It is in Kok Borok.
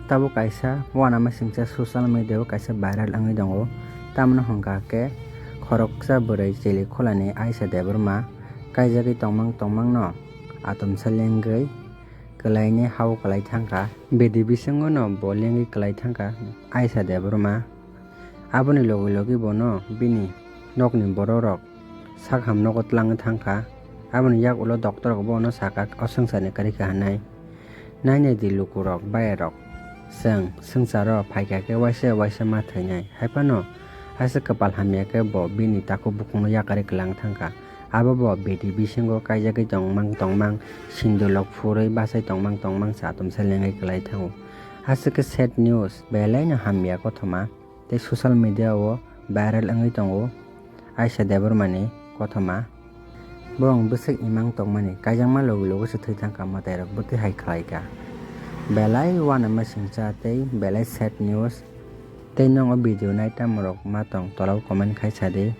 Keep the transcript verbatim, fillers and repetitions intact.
Tabuk kaisa uanama singcha social media o kaisa viral wngwi tongo. Tamoni hwnkha khe khoroksa bwrwi chili khulani Aisha Debbarma kaijagwi tongmang tongmangno atomsa lengwi kwlaini hao kwlai thangkha. Bedi bisingo no bo lengwi kwlai thangkha Aisha Debbarma. Aboni logi logi bono bini nokni borok rok sak ham nogo twlangwi thangkha. Aboni yak ulo doctor rok bono sakha o swngcharni kwrwi kha hinwi. Nainai di lukurok, bayarok, chwng swngcharo phaikha khe waisa waisa ma thwinai. Haiphano aswk kwpal hamya khe bo bini takhuk bukhukno yakarwi kwlang thangkha. Abo bo bedi bisingo kaijagwi tongmang tongmang, sindulok phurwi bachai tongmang tongmang cha atomsa lengwi kwlai thango. Aswk khe sad news, belaino hamya kothoma tei social media o viral wngwi tongo Aisha Debbarmani kothoma. Borokni bwswk imang tongmani kaijakma logi logi se thwi thangkha, mwtairok bwtwi hai khlaikha. Belai uanama singcha tei belai sad news. Tei nwng o video nai tamorok ma tong, tola o comment khai sadi.